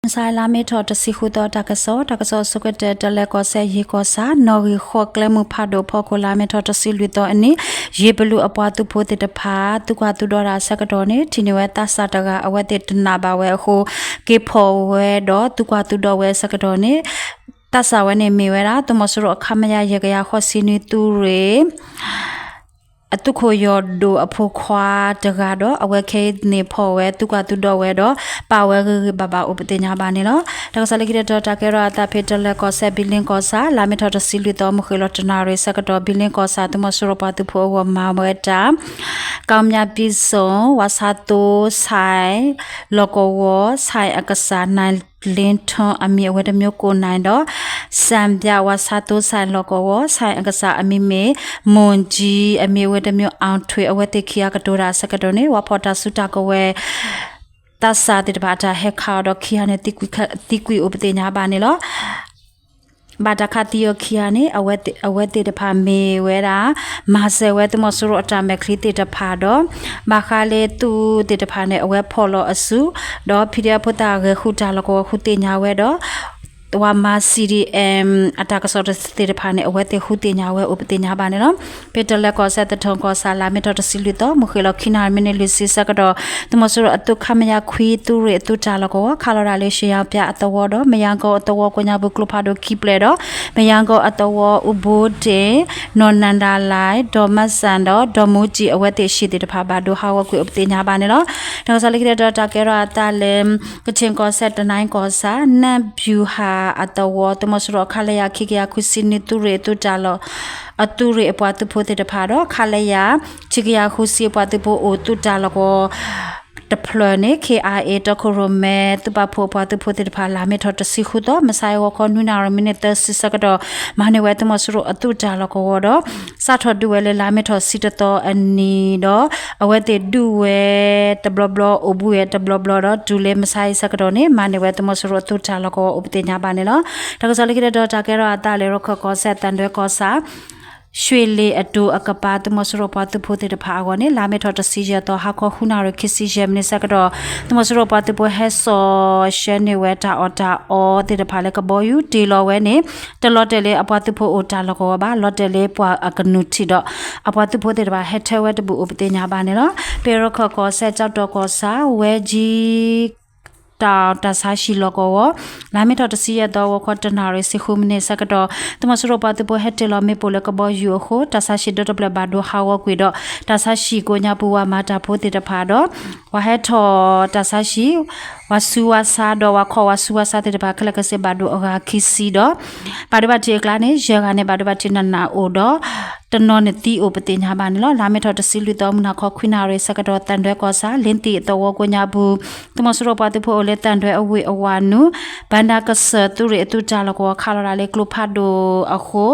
မုၢ်ဆါလါမ့ၤထီၣ်တဆံဃုသီ တၢ်ကစီၣ်, တၢ်ကစီၣ်အဆိကတၢၢ် တလၢၤကီၢ်စဲၣ် ယ့ၢ်ကီၢ်ဆၣ် နီၣ်ဂံၢ်ဃိးကျဲမုၢ်ဖးဒိၣ်အဖီခိၣ် လါမ့ၤထီၣ်တဆံလွံၢ်သီအနံၤ ယ့ၢ်ပလူးအပှၤသုးဖိသ့ၣ်တဖၣ် သုကွၢ်သုဒီးတၢ်အဆၢကတီၢ်န့ၣ် ထံၣ်န့ၢ်ဝဲသးစၢ်တဂၤ အဝဲသ့ၣ်တနာ်ဘၣ်ဝဲအဃိ က့ၤဖီၣ်ဝဲဒီး သုကွၢ်သုဒီးဝဲအဆၢကတီၢ်န့ၣ် သးစၢ်ဝဲန့ၣ်မ့ၢ်ဝဲဒၣ် သုးမီၤစိရိၤ ခမရ ယဲၢ်ကယၤဃိးဆံနွံ သုးရ့ၣ် အသုးခိၣ်ယီၤဒိၣ်အဖိခွါတဂၤဒီး အဝဲခဲအံၤန့ၣ်ဖီၣ်ဝဲ သုကွၢ်သုဒီးဝဲဒီး ပာ်ဝဲဂ့ၤဂ့ၤဘၣ်ဘၣ်အိၣ်ပသ့ၣ်ညါဘၣ်န့ၣ်လီၤ. တၢ်ကစီၣ်လၢခံတတီၤ တၢ်ကဲထီၣ်အသးဖဲတလၢၤကီၢ်စဲၣ် ဘံလ့ကီၢ်ဆၣ် လါမ့ၤထီၣ်တဆံလွံၢ်သီ မုၢ်ဃ့ၢ်လီၤတနၣ်ရံၣ်ဆၢကတီၢ် ဘံလ့ကီၢ်ဆၣ် သုးမီၤစိရိၤပှၤသုးဖိအဂီၢ်မၤဝဲတၢ် ကောင်းမြတ်ပြည်စုံ ဝါဆါသိဆိုင် လီၢ်ကဝီၤ ဆိုင်အကစၢ် နိုင်လင်းထွန်း အမံၤအဝဲတမျိုး ကိုနိုင် ဒီး စံပြ ဝါဆါသိဆိုင် လီၢ်ကဝီၤ ဆိုင်အကစၢ် အမံၤမ့ၢ် မွန်ကြီး အမံၤအဝဲတမျိုး အောင်ထွေ အဝဲသ့ၣ်ခံဂၤကတိၤတၢ်အဆၢကတီၢ်န့ၣ် ပှၤဖီၣ်တၢ်စုတၢ်ကဝဲၤ သးစၢ်သ့ၣ်တဖၣ်အတၢ်ဟဲခးအီၤဒီး ခံဂၤန့ၣ် သံကွံာ်အိၣ်ပသ့ၣ်ညါဘၣ်န့ၣ်လီၤ. ဘၣ်တၢ်ခးသံအီၤခံဂၤန့ၣ် အဝဲသ့ၣ်တဖၣ်မ့ၢ်ဝဲဒၣ် မၤစၢၤဝဲသုးမီၤစိရိၤအတၢ်မဲာ်ချံသ့ၣ်တဖၣ်ဒီး ဘၣ်ဃးလၢသုးသ့ၣ်တဖၣ်န့ၣ် အဝဲဖီၣ်လီၤအစု ဒီး PDF ဖိသၣ်ဂဲၤဃုတၢ်လီၢ်ကဝီၤဃုသ့ၣ်ညါဝဲဒီး ဝၤမါ C D M အတၢ်ကစီၣ်တသ့ၣ်တဖၣ်န့ၣ် အဝဲသ့ၣ်ဃုသ့ၣ်ညါဝဲအိၣ်ပသ့ၣ်ညါဘၣ်န့ၣ်လီၤ. ဖဲတလၢၤကီၢ်စဲၣ် သထူကီၢ်ဆၣ် လါမ့ၤထီၣ်တဆံလွံၢ်သီ မုၢ်ဃ့ၢ်လီၤခံနၣ်ရံၣ်မံးနံးလွံၢ်ဆံဆၢကတီၢ် သုးမီၤစိရိၤအသုး ခမရ ခွံ သုးရ့ၣ်အသုးတၢ်လီၢ်ကဝီၤ ခးလီၤဒၣ်လၢ ရွှေရောင်ပြ အသဝီဒီး မရမ်းကုန်း အသဝီကိးညါပူၤ ကျိဖးဒိၣ်ခံဖျၢၣ်ဒီး မရမ်းကုန်း အသဝီ ဦးဘိုးတင့် နီၢ်နန္ဒာလိုင် ဒေါ်မတ်စံ ဒီး ဒေါ်မိုးကြည် အဝဲသ့ၣ်ဆံးသ့ၣ်တဖၣ် ဘၣ်ဒိဟးဂီၤကွံာ်အိၣ်ပသ့ၣ်ညါဘၣ်န့ၣ်လီၤ. တၢ်ကစီၣ်လၢခံတတီၤ တၢ်ကဲထီၣ်အသးလၢ ကချင်ကီၢ်စဲၣ် တနင်္သာရီကီၢ်ဆၣ် နတ်ဗျူဟာ အသဝီ သုးမီၤစိရိၤ ခလရ ခံကယၤခွံဆံနွံ သုးရ့ၣ်အသုးတၢ်လီၢ် အသုးရ့ၣ်အပှၤသုးဖိသ့ၣ်တဖၣ်ဒီး ခလရ ခံကယၤဃုဆံ အပှၤသုးဖိအိၣ်သုးတၢ်လီၢ်ကဝီၤတဖျၢၣ်န့ၣ် ခ့အါအ့ တီခိၣ်ရိၣ်မဲ သုးပာ်ဖှိၣ်အပှၤသုးဖိသ့ၣ်တဖၣ် လါမ့ၤထီၣ်တဆံဃုသီ မုၢ်ဆါအဂီၤခီ နွံနၣ်ရံၣ်မံးနံးသၢဆံဆၢကတီၢ် မၤန့ၢ်ဝဲသုးမီၤစိရိၤအသုးတၢ်လီၢ်ကဝီၤဒီး စးထီၣ်ဒုးဝဲလၢလါမ့ၤထီၣ်တဆံတသီအနံၤဒီး အဝဲသ့ၣ်ဒုးဝဲတဘျီဘျီ အိၣ်ဘှံးဝဲတဘျီဘျီဒီး တုၤလၢမုၢ်ဆါအံၤဆၢကတီၢ်န့ၣ် မၤန့ၢ်ဝဲသုးမီၤစိရိၤအသုးတၢ်လီၢ်ကဝီၤအိၣ်ပသ့ၣ်ညါဘၣ်န့ၣ်လီၤ. တၢ်ကစီၣ်လၢခံတတီၤ တၢ်ကဲထီၣ်အသးလၢ ရခၢၣ်ကီၢ်စဲၣ် သံတွဲကီၢ်ဆၣ် ရွှေလီၤအတိၤအကပၤ သုးမီၤစိရိၤပှၤသုးဖိသ့ၣ်တဖၣ်အဂီၢ်န့ၣ် လါမ့ၤထီၣ်တဆံယဲၢ်သီ ဟါခီဃုနၣ်ရံၣ်ခံဆံယဲၢ်မံးနံးဆၢကတီၢ် သုးမီၤစိရိၤပှၤသုးဖိဟဲစိာ်ဆှၢန့ၢ်ဝဲတၢ်အီၣ်တၢ်အီသ့ၣ်တဖၣ်လၢကဘီယူၤ တ့ၢ်လီၤဝဲန့ၣ် တလီၤတဲာ်လၢအပှၤသုးဖိအိၣ်တၢ်လီၢ်ကဝီၤဘၣ် လီၤတဲာ်လၢပှၤအကနုၢ်ထံးဒီး အပှၤသုးဖိသ့ၣ်တဖၣ်ဟဲထၢဝဲတဘူးအိၣ်ပသ့ၣ်ညါဘၣ်န့ၣ်လီၤ. ဖဲရခၢၣ်ကီၢ်စဲၣ် ကၠီၣ်တီၢ်ကီၢ်ဆၣ် ဝဲကၠံ တၢ် တၢ်ဆါဟံၣ်လီၢ်ကဝီၤ လါမ့ၤထီၣ်တဆံယဲၢ်သီ ဂီၤခီတနၣ်ရံၣ်ဆံဃုမံးနံးဆၢကတီၢ် သုးမီၤစိရိၤပှၤသုးဖိဟဲတ့ၢ်လီၤမ့ၣ်ပိၢ်လၢကဘီယူၤအဃိ တၢ်ဆါဟံၣ်ဒီတဖျၢၣ်ဘၣ်ဒိဟးဂီၤကွံာ်ဒီး တၢ်ဆါဟံၣ်ကိးညါပူၤ ဝၤမၤတၢ်ဖိသ့ၣ်တဖၣ်ဒီး ပှၤဟဲထီၣ်တၢ်ဆါဟံၣ် ဝၤဆူဝၤဆါဒီးဝၤခီၣ်ဝၤဆူဝၤဆါသ့ၣ်တဖၣ် ခဲလၢာ်ခဲဆ့ဘၣ်ဒိအဂၤခံဆံဒီး ဘၣ်ဒိဘၣ်ထံးအကျါန့ၣ် ယဲၢ်ဂၤန့ၣ် ဘၣ်ဒိဘၣ်ထံးနးနးအိၣ်ဒီး တနီၤန့ၣ်သံအိၣ်ပသ့ၣ်ညါဘၣ်န့ၣ်လီၤ. လါမ့ၤထီၣ်တဆံလွံၢ်သီ မုၢ်နၤခီခွံနၣ်ရံၣ်ဆၢကတီၢ် သံတွဲကီၢ်ဆၣ် လ့သံၣ်အသဝီကိးညါပူၤ သုးမီၤစိရိၤပှၤသုးဖိအိၣ်လၢသံတွဲအဝ့ၢ်အဝၤနုာ် ဘၣ်နၢ်ကစၢၢ်သုးရ့ၣ်အသုးတၢ်လီၢ်ကဝီၤ ခးလီၤဒၣ်လၢကျိဖးဒိၣ်အဃိ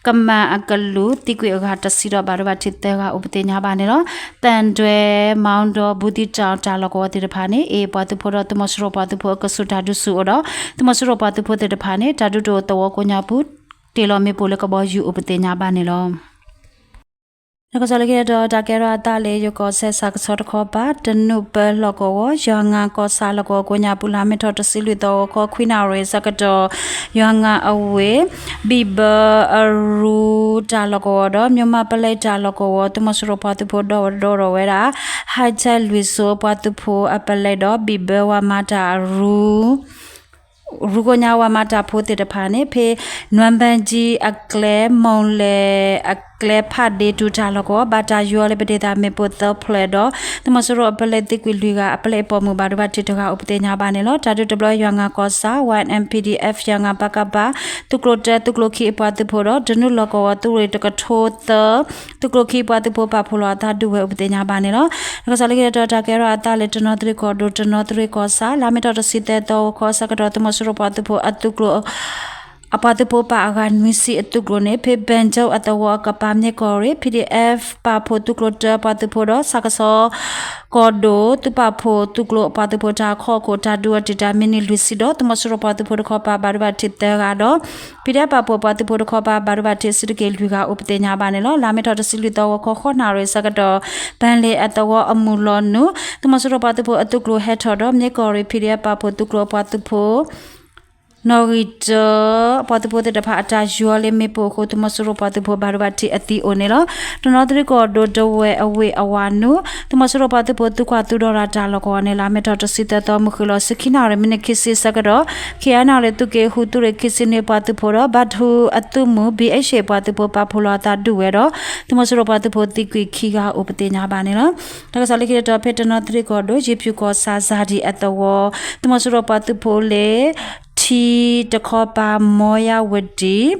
ကမၤအကလူး သံကွံာ်အဂၤတဆံဒီး ဘၣ်ဒိဘၣ်ထံးသၢဂၤအိၣ်ပသ့ၣ်ညါဘၣ်န့ၣ်လီၤ. သံတွဲ မီဒီ ဘူးသံးတီၤ တၢ်လီၢ်ကဝီၤသ့ၣ်တဖၣ်န့ၣ် အ့ၣ်ပှၤသုးဖိဒီး သုးမီၤစိရိၤပှၤသုးဖိအကဆူးတၢ်ဒုးဆူၣ်အိၣ်ဒီး သုးမီၤစိရိၤပှၤသုးဖိသ့ၣ်တဖၣ်န့ၣ် တၢ်ဒုးတအိၣ်သဝီကိးညါပူၤ တ့ၢ်လီၤမ့ၣ်ပိၢ်လၢကဘီယူၤအိၣ်ပသ့ၣ်ညါဘၣ်န့ၣ်လီၤ. တၢ်ကစီၣ်လၢခံတတီၤ တၢ်ကဲထီၣ်အသးလၢ ယိၤကီၢ်စဲၣ်ဆၣ်ကဆီတခီပၤ တနူးပၢလီၢ်ကဝီၤ ယွၤငါကီၢ်ဆၣ်လီၢ်ကဝီၤကိးညါပူၤ လါမ့ၤထီၣ်တဆံလွံၢ်သီ ဂီၤခီခွံနၣ်ရံၣ်ဆၢကတီၢ် ယွၤငါအဝ့ၢ် ဘံၣ်ဘၢအရူတၢ်လီၢ်ကဝီၤဒီး မျိးမပလဲတၢ်လီၢ်ကဝီၤ သုးမီၤစိရိၤပှၤသုးဖိဒီၣ်ဝဲဒီးဝဲဒၣ် ဟါဆဲလွံၢ်စိပှၤသုးဖိအပလဲဒီး ဘံၣ်ဘၢဝၤမၤတၢ်အရူ ရူကိးညါဝၤမၤတၢ်ဖိသ့ၣ်တဖၣ်န့ၣ် ဖဲနွမ်းဘန်းကြီးအကျဲ မိၢ်လဲၣ်အကျဲ ဖးဒ့တူၢ်တၢ်လီၢ်ကဝီၤ ဘၣ်တၢ်ယိးလၢပဒ့ၣ်သၣ်မ့ၣ်ပိၢ်သၢဖျၢၣ်ဒီး သုးမီၤစိရိၤအပလဲသံကွံာ်လွံၢ်ဂၤ အပလဲအပိာ်မုၣ်ဘၣ်ဒိဘၣ်ထံးတဂၤအိၣ်ပသ့ၣ်ညါဘၣ်န့ၣ်လီၤ. တၢ်ဒုးတဘျီ ယွၤငါကီၢ်ဆၣ် ဝါ NPDF ယွၤငါ ပကဖ သုးကျိၤတၢ သုးကျိၤခံအပှၤသုးဖိဒီး တနူးလီၢ်ကဝီၤသုးရ့ၣ်တကထိသၢ သုးကျိၤခံအပှၤသုးဖိပာ်ဖှိၣ်လီၤအသးဒုးဝဲအိၣ်ပသ့ၣ်ညါဘၣ်န့ၣ်လီၤ. တၢ်ကစီၣ်လၢခံတတီၤ တၢ်ကဲထီၣ်အသးလၢတနီသရံၣ်ကီၢ်ဒိၣ် တနီသရံၣ်ကီၢ်ဆၣ် လါမ့ၤထီၣ်တဆံသၢသီ ဂီၤခီဆၢကတီၢ် သုးမီၤစိရိၤပှၤသုးဖိအသုးကျိၤ အပှၤသုးဖိပာ်အဂၤနွံဆံအသုးကျိၤန့ၣ် ဖဲဘၣ်ကၠိအသဝီအကပၤ မ့ၢ်ကီၢ်ရ့ၣ် ဖံးဒံးအၣ် ပာ်ဖှိၣ်သုးကျိၤတၢ ပှၤသုးဖိဒီး ဆၣ်ကဆီကီၢ်ဒိၣ် သုးပာ်ဖှိၣ်သုးကျိၤအပှၤသုးဖိတၢ်ခီၣ်ခိၣ် တၢ်ဒုးအီၤတံာ်တာ်မံးနံးလွံၢ်ဆံဒီး သုးမီၤစိရိၤပှၤသုးဖိတခီပၤ ဘၣ်ဒိဘၣ်ထံးသၢဂၤဒီး ဖံးဒံးအၣ် ပာ်ဖှိၣ်ပှၤသုးဖိတခီပၤ ဘၣ်ဒိဘၣ်ထံးဆံးတက့ၢ်လွံၢ်ဂၤအိၣ်ပသ့ၣ်ညါဘၣ်န့ၣ်လီၤ. လါမ့ၤထီၣ်တဆံလွံၢ်သီဂီၤခီ ဃိးနၣ်ရံၣ်ဆၢကတီၢ် ပၣ်လ့ၣ်အသဝီအမုၢ်လီၤနုာ် သုးမီၤစိရိၤပှၤသုးဖိအသုးကျိၤဟဲထီၣ်ဒီး မ့ၢ်ကီၢ်ရ့ၣ် ဖံးဒံးအၣ် ပာ်ဖှိၣ်သုးကျိၤအပှၤသုးဖိ နီၣ်ဂံၢ်တၢ ပှၤသုးဖိသ့ၣ်တဖၣ်အတၢ်ယူၤအီၤလၢမ့ၣ်ပိၢ်အဃိ သုးမီၤစိရိၤပှၤသုးဖိဘၣ်ဒိဘၣ်ထံးအသံအိၣ်န့ၣ်လီၤ. တနီသရံၣ်ကီၢ်ဒိၣ် ဒဝဲၢ်အဝ့ၢ်အဝၤနုာ် သုးမီၤစိရိၤပှၤသုးဖိသုးကွၢ်သုးဒီးရၤတၢ်လီၢ်ကဝီၤန့ၣ် လါမ့ၤထီၣ်တဆံသၢသီ မုၢ်ဃ့ၢ်လီၤဆူခံနၣ်ရံၣ်မံးနံးခံဆံဆၢကတီၢ် ခ့ၣ်အဲၣ်နၣ်ရံၣ်သုးက့ဃု သုးရ့ၣ်ခံဆံနွံပှၤသုးဖိဒီး ဘါထုအသုးမုၢ် ဘံၣ်အ့ၣ်ၡ့ၣ် ပှၤသုးဖိပာ်ဖှိၣ်လီၤအသးဒုးဝဲဒီး သုးမီၤစိရိၤပှၤသုးဖိသံကွံာ်ခံဂၤအိၣ်ပသ့ၣ်ညါဘၣ်န့ၣ်လီၤ. တၢ်ကစီၣ်လၢခံတတီၤ ဖဲတနီသရံၣ်ကီၢ်ဒိၣ် ယ့ၣ်ဖၠူၣ်ကီၢ်ဆၣ် စၣ်ဒံၣ်အသဝီ သုးမီၤစိရိၤပှၤသုးဖိလၢ ထံတခီပၤ မီယါဝတံၣ်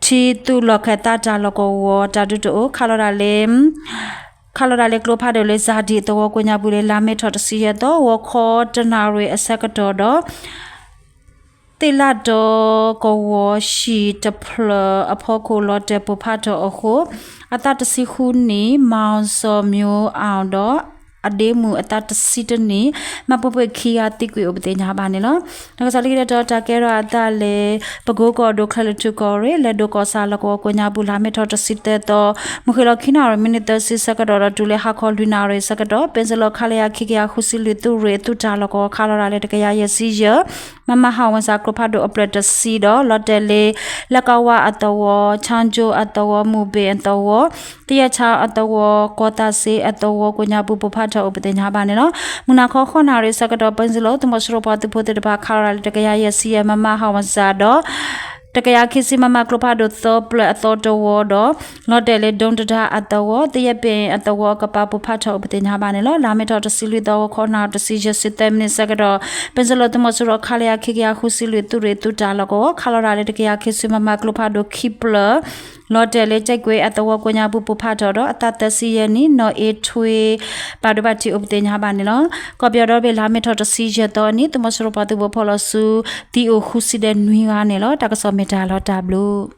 ထံသုးလီၢ်ခၢၣ်သးတၢ်လီၢ်ကဝီၤ တၢ်ဒုးတအိၣ် ခးလီၤတၢ်လၢ ခးလီၤတၢ်လၢကျိဖးဒိၣ်လၢ စၣ်ဒံၣ်အသဝီကိးညါပူၤလၢ လါမ့ၤထီၣ်တဆံယဲၢ်သီ ဂီၤခီတနၣ်ရံၣ်အဆၢကတီၢ်ဒီး သ့ၣ်လၣ်တီကဝီၤ ဟံၣ်တဖျၢၣ်အဖီခိၣ် လီၤတဲာ်ပိၢ်ဖးထီၣ်အဃိ အသးတဆံဃုနံၣ် မီၢ်စီၤမၠိၤအၣ်ဒီး အဒ့မုၣ်အသးတဆံတနံၣ် မါပှဲၤပှဲၤခံဂၤသံကွံာ်အိၣ်ပသ့ၣ်ညါဘၣ်န့ၣ်လီၤ. တၢ်ကစီၣ်လၢခံတတီၤ တၢ်ကဲထီၣ်အသးလၢ ပကိကီၢ်ဒိၣ် ချၢၣ်လွံၢ်ထူၣ်ကီၢ်ရ့ၣ် လဲၤဒိၣ်ကီၢ်ဆၣ်လီၢ်ကဝီၤကိးညါပူၤ လါမ့ၤထီၣ်တဆံသၢသီ မုၢ်ဃ့ၢ်လီၤခံနၣ်ရံၣ်မံးနံးသၢဆံဆၢကတီၢ်ဒီး တုၤလၢဟါခီလွံၢ်နၣ်ရံၣ်ဆၢကတီၢ် ပ့ၤစၢလီၤ ခလရ ခံကယၤဃုဆံလွံၢ် သုးရ့ၣ်အသုးတၢ်လီၢ်ကဝီၤ ခးလီၤတၢ်လၢတကယၤယဲၢ်ဆံယဲၢ် မမ ဟီၣ်ဝဲစၣ် ကျိဖးဒိၣ်အဖျၢၣ်တဆံဒီး လီၤတဲာ်လၢ လၢကဝါအသဝီ ခၠါကၠိအသဝီ မူၢ်ဘ့ၣ်အသဝီ သယဲၣ်ဆါအသဝီ ကီၢ်သးစ့အသဝီကိးညါပူၤ ပိၢ်ဖးထီၣ်အိၣ်ပသ့ၣ်ညါဘၣ်န့ၣ်လီၤ. မုၢ်နၤခီဃိးနၣ်ရံၣ်ဆၢကတီၢ် ပ့ၤစၢလီၤ သုးမီၤစိရိၤပှၤသုးဖိသ့ၣ်တဖၣ် ခးလီၤတၢ်လၢတကယၤယဲၢ်ဆံယဲၢ် မမ ဟီၣ်ဝဲစၣ်ဒီး တကယၤခံဆံ မမ ကျိဖးဒိၣ်သၢဖျၢၣ်အသီတဝီဒီး လီၤတဲာ်လၢ ဒိတဒါအသဝီ သယဲၣ်ပ့ၣ်အသဝီအကပၤ ပိၢ်ဖးထီၣ်အိၣ်ပသ့ၣ်ညါဘၣ်န့ၣ်လီၤ. လါမ့ၤထီၣ်တဆံလွံၢ်သီ ဂီၤခီနၣ်ရံၣ်တဆံယဲၢ်ဆံသၢမံးနံးဆၢကတီၢ် ပ့ၤစၢလီၤ သုးမီၤစိရိၤ ခလရ ခံကယၤဃုဆံလွံၢ် သုးရ့ၣ်သုးတၢ်လီၢ်ကဝီၤ ခးလီၤတၢ်လၢတကယၤခံဆံ မမ ကျိဖးဒိၣ်ခံဖျၢၣ် လီၤတဲာ်လၢ ကဲကွ့အသဝီကိးညါပူၤ ပိၢ်ဖးထီၣ်ဒီး အသးသၢဆံယဲၢ်နံၣ် နီၢ်အ့ထွ့ ဘၣ်ဒိဘၣ်ထံးအိၣ်ပသ့ၣ်ညါဘၣ်န့ၣ်လီၤ. ကီၢ်ပယီၤဒီဘ့ၣ် လါမ့ၤထီၣ်တဆံယဲၢ်သီအနံၤ သုးမီၤစိရိၤပှၤသုးဖိဖီၣ်လီၤဆူ သံအိၣ်ဃုဆံဒီးနွံဂၤန့ၣ်လီၤ. တၢ်ကစီၣ်မ့ၢ်တၢ်လီၤတၢ်ဘျုး